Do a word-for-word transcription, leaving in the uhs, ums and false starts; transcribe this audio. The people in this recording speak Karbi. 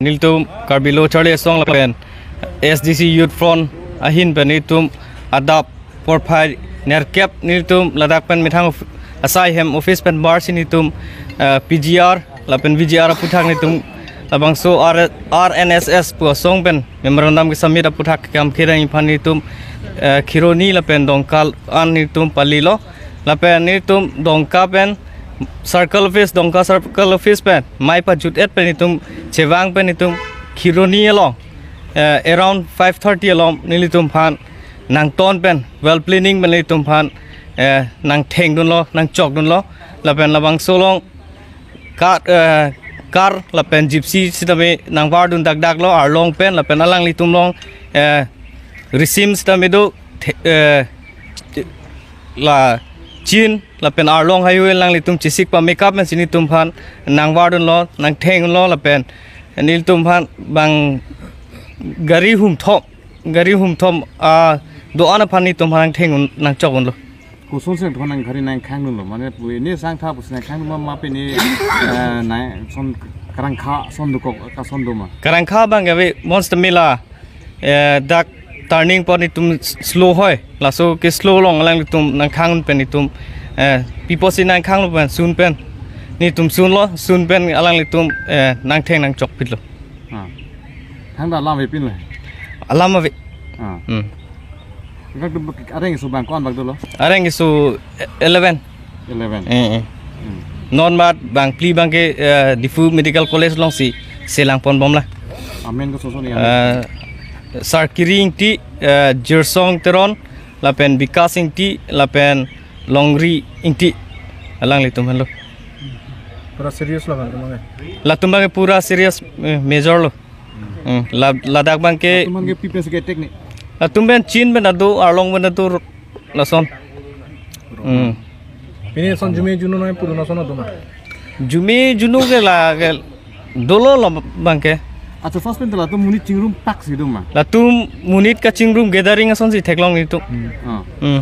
Nelitum Karbi Lo Charli Asong lapen S D C Youth Front ahin pen nelitum adap porphai nerkep nelitum ladak pen methang of-, asai hem office pen bar si nelitum, eh, P G R lapen V G R aputhak nelitum labangso R-, R N S S pu asong pen memorandum kesubmit aputhak kam kherang iphan nelitum, eh, Kheroni lapen Dongka an nelitum palilo. Lapen nelitum Dongka pen circle office, Dongka circle office pen mei pajut-et pen nelitum chevang pen nelitum Kheroni along, eh, around five thirty along nelitum aphan nangton pen well planning pen nelitum aphan, eh, nangthengdunlo, nangchokdunlo. Lapen labangso along car, eh, car lapen gypsy sitame nangvardun dakdaklo arlong pen lapen alanglitum along, eh, risim sitame do the-, eh, la chin lapen arlong highway alanglitum chesik pame-kap pensi nelitum aphan nangvardunlo, nangthenglo lapen nelitum aphan bang gari humthom, gari humthom, ah, do-an aphan nelitum aphan nangtheng nangchokdunlo. Kosonsi nangthon nang gari nangkhangdunlo? Mane pu ini sangtha pusi nangkhangdun ma, ma pu ini, eh, nang son karangkha son dokok ka son do ma? Karangkha abang ke ave, mons temila, eh, dak turning point nelitum s-, slow hoi. Laso ke slow along alanglitum nangkhang pen nelitum, eh, pi apotsi nangkhanglo pen sun pen. Nelitum sunlo, sun pen alanglitum, eh, nangtheng nangchokphitlo. Ah. Thangta alam avepinlo? Alam ave. Ah. Hmm. Dak tu areng isu bang ko-an bak dolo? Areng isu eleven. Eleven. Eh, eh. Hmm. Non mat bang phli abang ke, eh, Diphu Medical College alongsi selangponbomlo. Amen koson-son ya? Eh, Sarkiri Ingti, eh, Jirsong Teron, lapen Bikas Ingti, lapen Longri Ingti. Alanglitum henlo. Pura serious lo kan teman? Latum abang ke pura serious, eh, major lo. Hmm, la-, ladak abang ke. Latum abang ke pi pensi ke-attack ni? Latum pen chin pen ado, arlong pen ado, lason. Hmm. Pini son jume junu noi puru lason ado ma? Jume junu ke la ke dolo lo abang ke. Acha, first pen ta latum monit chingrum pak si do ma? Latum monit kachingrum gathering asonsi theklong nelitum. Hmm. Ah. Hmm.